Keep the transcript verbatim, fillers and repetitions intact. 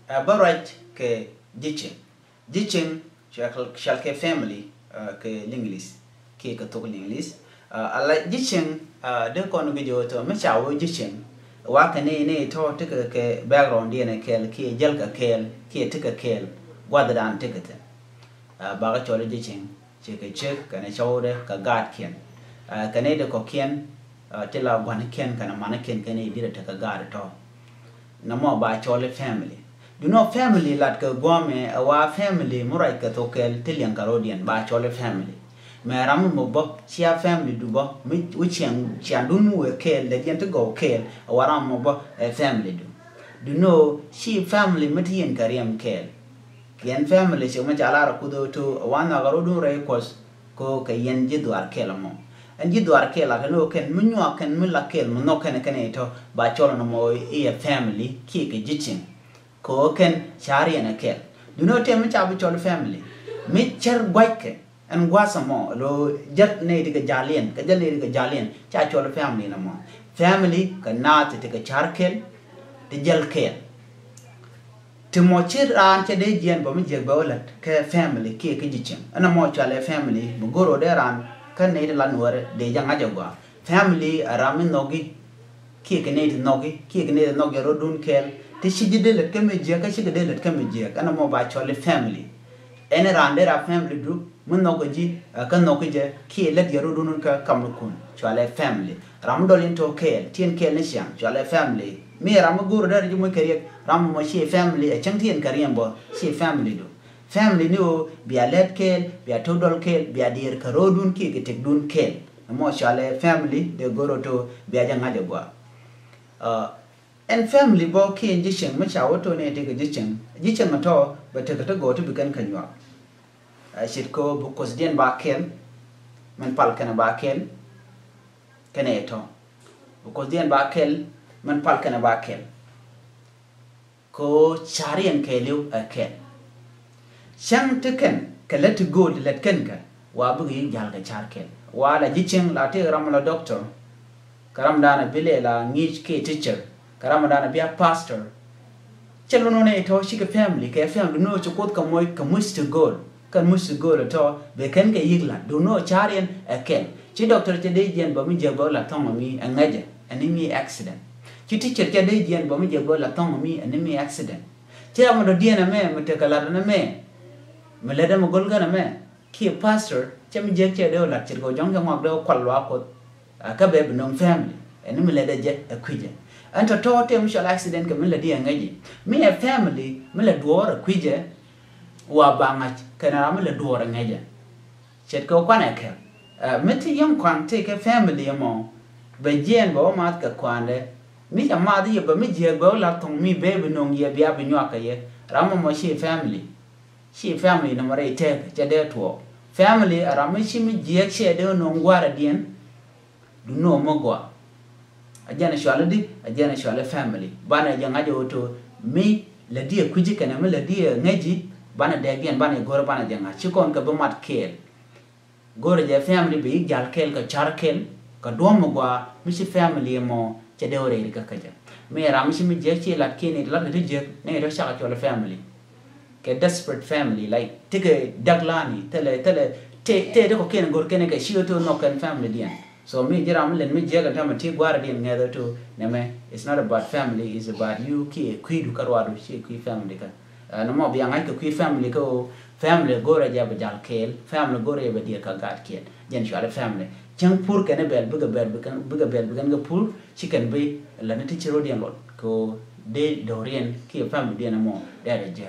Ɛ bä ruac kɛ ji̱ cieŋ. Ji̱ cieŋ cɔal kɛ family kɛ Liŋlis kiɛ kɛ thok Liŋlis. Ala ji̱ cieŋ dee kɔn kɛ jɛ wä tɔ mi ca wä ji̱ cieŋ. Wa kɛ ni ni tɔ tekɛ kɛ background diɛn kɛɛl kiɛ jäl kɛ kɛɛl kiɛ tekɛ kɛɛl guath dan tekɛ thin. Bakɛ cɔl ji̱ cieŋ. Ciɛ kɛ ciek kɛnɛ cɔwdɛ kɛ gaatkiɛn. Kɛnɛ dee kɔkiɛn ti la gua̱nikiɛn kɛnɛ manikiɛn kɛnɛ dirɛ tekɛ gaat tɔ. Nɔmɔ ba cɔl i̱ family. Duno family lat kɛ guɔmɛ ɛ wa family mi ruac kɛ thok kɛɛl ti liɛŋ kɛ rodiɛn ba cɔl i̱ family. Mɛ ram mi bä cia family du bä mi wä ciɛŋ ciandun wee kɛɛl lɛ diɛn ti gɔw kɛɛl ɛ wa ram mi bä ɛ family du. Duno ci family mi ti yɛn kɛ riɛm kɛɛl. Kiɛn family cɛ mi ca lar a kuth ɣöö to a wan nhɔak a rɔdun rɛy kuɔth. Ko kɛ yɛn ji̱ dhuar kɛl mɔ ɛn ji̱ dhuar kɛl a kɛn ɣöö kɛn mi nyuak kɛn mi la kɛl mi nhɔk kɛn kɛn itɔ ba cɔl nɔmɔ iɛ family kiɛ kɛ ji̱ cieŋ. Ko kɛn ca riɛn ɛ kɛl duni ɣöö tɛm mi ca bi cɔl family mi cär guackɛ. Ɛn gua̱a̱th ɛmɔ lo jät nɛy ti kɛ jaliɛn kɛ jät nɛy ti kɛ jaliɛn ca cɔl family nɔmɔ. Family kɛ naath ti kɛ car kɛl ti jäl kɛl. Ti mɔ ci raan cɛ dee jiɛn bä mi jiɛk bɛ wä lät kɛ family kiɛ kä ji̱ cieŋ ɛn ɛmɔ cualɛ family mi go̱r ɣöö dee raan kä nɛy ti la nuɔrɛ dee jɛ ŋa̱c ɛ gɔaa. Family ɛ ram mi nhɔki kiɛ kɛ nɛy ti nhɔki kiɛ kɛ nɛy ti nhɔk jɛ rɔdun kɛɛl ti ci ji̱ dee lät kä mi jiɛk kä ci kɛ dee lät kä mi jiɛk ɛn ɛmɔ ba cualɛ family. Ɛn raan dee ra family du mi nhɔk kɛ ji̱ kä nhɔk kɛ jɛ kiɛ lät jɛ rɔdun kä kamnikun cualɛ family. Ram mi dɔl in tɔ kɛɛl ti in kɛɛl ni ciaŋ cualɛ family. Mi ram mi go̱r dee ri ji̱ muc kɛ riɛk ram mɔ ci family ɛ cäŋ ti in kɛ riɛm bɔ ci family du. Family ni ɣöö bia lɛt kɛɛl bia to̱k dɔl kɛɛl bia diɛɛr kɛ ro̱o̱dun kiɛ kɛ tëkdun kɛɛl. Ɛmɔ cualɛ family dee go̱r ɣöö to bia jɛ ŋa̱c ɛ gɔaa. Ɛn family bä kiɛ in ji̱ cieŋ mi ca wä to ni ti kɛ ji̱ cieŋ ji̱ cieŋ tɔ bɛ tekɛ ti gɔɔ ti bi kɛn kɛ nyuak. Ɛ ce̱tkɛ ɣöö bi kuothdiɛn ba kɛl min pal kɛnɛ ba kɛl. Kɛnɛ tɔ bi kuothdiɛn ba kɛl min pal kɛnɛ ba kɛl. Kɛ ɣöö cariɛn kɛɛliw ɛ kɛl. Cäŋ ti kɛn kɛ lät ti gööl ti lät kɛn kɛ wa bikɛ yi̱k ja̱l kɛ car kɛl wa la ji̱ cieŋ la tëëk ram la doctor. Kɛ ram danɛ bi lɛ la ŋi̱i̱c kiɛ teacher kɛ ram danɛ bi a pastor. Cɛ lun wä nɛ itɔ cikɛ family kɛ family ni wä ci kuoth kɛ moc kɛ muc ti gööl. Kɛn muc ti gööl itɔ bɛ kɛn kɛ yi̱k lat duŋni wä cariɛn ɛ kɛl. Ci doctor cɛ dee jiɛn bä mi jiɛk bä la thɔŋ mi ɛ ŋäcɛ ɛni mi accident. Ci teacher cɛ dee jiɛn bä mi jiɛk bä la thɔŋ mi ɛni mi accident. Ci ram mi dɔ̱diɛn ɛmɛ mi tekɛ lat ɛn ɛmɛ mi lät ɛmɛ go̱l kɛn ɛmɛ. Kiɛ pastor cɛ mi jiɛk cɛ dee wä lat ce̱tkɛ wä jɔ̱ŋ cɛ ŋɔak dee wä kual luaak kuoth. Kä bɛ bi no̱ŋ family ɛn mi lɛt ɛ jɛ ɛ kui̱cɛ. Ɛn tɔ̱tɔ̱ tëë mi cɔl accident kɛ mi lɛt i̱ ɛ ŋäci mi ɛ family mi lɛ duɔɔr ɛ kui̱cɛ. Wa ba ŋa̱c kɛn ram mi lɛ duɔɔr ɛ ŋäcɛ. Ce̱tkɛ kuan ɛ kɛ mi ti yäŋ kuan tëë kɛ family ɛmɔ. Bɛ jiɛɛn bɛ wä math kɛ kuandɛ mi cɛ math yɛ bɛ mi jiääk bɛ wä la thoŋ mi bɛ bi no̱ŋ yɛ bia bi nyuak kɛ yɛ. Ram ɛmɔ ci family. Ci family nɔmɔ rɛy tɛk cɛ dee tuɔɔk. Family a ram mi ci mi jiɛk cɛ dee nɔŋ gua̱a̱r a diɛn. Du nɔmɔ gɔaa. A jɛn a cual di a jɛn a cual family banɛ jɛ ŋa̱c a wä to mi lɛ di a kui̱ci kɛnɛ mi lɛ di a ŋäci. Banɛ dɛk diɛn banɛ go̱r banɛ jɛ ŋa̱c ci kɔn kɛ bi mat kɛɛl. Go̱rɛ jɛ family bi yik jal kɛl kɛ car kɛl kɛ duɔ̱m mi gɔaa mi ci family mɔ cɛ dee wä rɛy ri kä kä jɛ. Mi ram mi ci mi jiɛk ci lat kiɛ ni lat kɛ ti jiɛk ni ri cakɛ cɔl family. Kɛ desperate family like ti kɛ dak lani thilɛ thilɛ tëë tëë ti kɔ kiɛn go̱r kɛn kɛ ci wä ti wä nhɔk kɛn family diɛn. So mi ji̱ ram mi lɛn mi jiɛk ɛn tamɛ ti gua̱a̱r diɛn ŋɛth wä ti wä nɛmɛ. It's not about family, it's about you kiɛ kui̱du kä ruadu ci kui̱ family kä. Nɔmɔ bia ŋa̱c kɛ kui̱ family kä ɣöö family go̱rɛ jɛ bɛ jal kɛɛl, family go̱rɛ jɛ bɛ diɛɛr kä gaatkiɛn. Jɛn cuali family cäŋ pur kɛn bɛl bikɛ bɛl bikɛn bikɛ bɛl bikɛn kɛ pur ci kɛn bi lani ti ci ro̱diɛn luɔt kɛ ɣöö dee do̱riɛn kiɛ family diɛn ɛmɔ dee rɛ jɛ.